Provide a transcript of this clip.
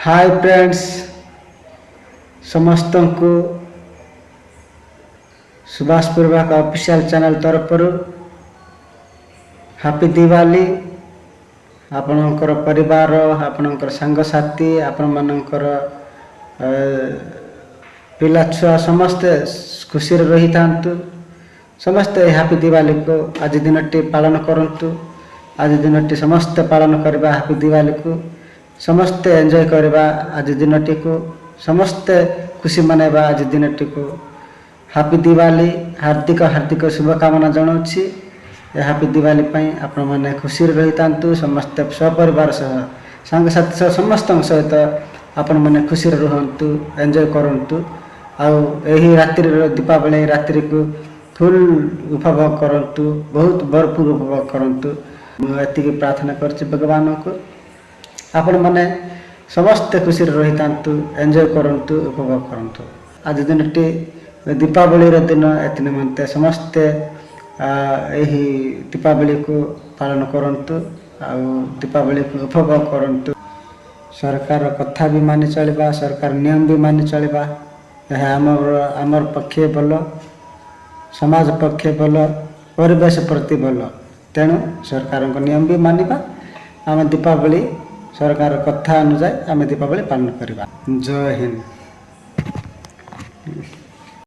High friends, ସମସ୍ତଙ୍କୁ Subhash ପ୍ରଭାକ official channel ତରଫରୁ happy Diwali. ଆପଣଙ୍କର ପରିବାର, ଆପଣଙ୍କର ସାଙ୍ଗସାଥି, ଆପଣମାନଙ୍କର ପିଲା ଛୁଆ ସମସ୍ତେ ଖୁସିରେ ରହିଥାନ୍ତୁ। ସମସ୍ତେ ହାପି ଦିୱାଲିକୁ ଆଜି ଦିନଟି ପାଳନ କରନ୍ତୁ। ଆଜି ଦିନଟି ସମସ୍ତେ ପାଳନ କରିବା। ହାପି ଦିୱାଲିକୁ ସମସ୍ତେ ଏନ୍ଜୟ କରିବା। ଆଜି ଦିନଟିକୁ ସମସ୍ତେ ଖୁସି ମନାଇବା। ଆଜି ଦିନଟିକୁ ହାପି ଦିୱାଲି ହାର୍ଦ୍ଦିକ ହାର୍ଦ୍ଦିକ ଶୁଭକାମନା ଜଣାଉଛି। ଏ ହାପି ଦିୱାଲି ପାଇଁ ଆପଣମାନେ ଖୁସିରେ ରହିଥାନ୍ତୁ। ସମସ୍ତେ ସପରିବାର ସହ, ସାଙ୍ଗସାଥି ସହ, ସମସ୍ତଙ୍କ ସହିତ ଆପଣମାନେ ଖୁସିରେ ରୁହନ୍ତୁ, ଏନ୍ଜୟ କରନ୍ତୁ ଆଉ ଏହି ରାତ୍ରିର ଦୀପାବଳି ରାତ୍ରିକୁ ଫୁଲ୍ ଉପଭୋଗ କରନ୍ତୁ, ବହୁତ ଭରପୁର ଉପଭୋଗ କରନ୍ତୁ। ମୁଁ ଏତିକି ପ୍ରାର୍ଥନା କରୁଛି ଭଗବାନଙ୍କୁ, ଆପଣମାନେ ସମସ୍ତେ ଖୁସିରେ ରହିଥାନ୍ତୁ, ଏନ୍ଜୟ କରନ୍ତୁ, ଉପଭୋଗ କରନ୍ତୁ। ଆଜି ଦିନଟି ଦୀପାବଳିର ଦିନ, ଏଥି ନିମନ୍ତେ ସମସ୍ତେ ଏହି ଦୀପାବଳିକୁ ପାଳନ କରନ୍ତୁ ଆଉ ଦୀପାବଳିକୁ ଉପଭୋଗ କରନ୍ତୁ। ସରକାର କଥା ବି ମାନି ଚଳିବା, ସରକାର ନିୟମ ବି ମାନି ଚଳିବା। ଏହା ଆମର ପକ୍ଷେ ଭଲ, ସମାଜ ପକ୍ଷେ ଭଲ, ପରିବେଶ ପ୍ରତି ଭଲ। ତେଣୁ ସରକାରଙ୍କ ନିୟମ ବି ମାନିବା। ଆମେ ଦୀପାବଳି ସରକାର କଥା ଅନୁଯାୟୀ ଆମେ ଦୀପାବଳି ପାଳନ କରିବା। ଜୟ ହିନ୍ଦ।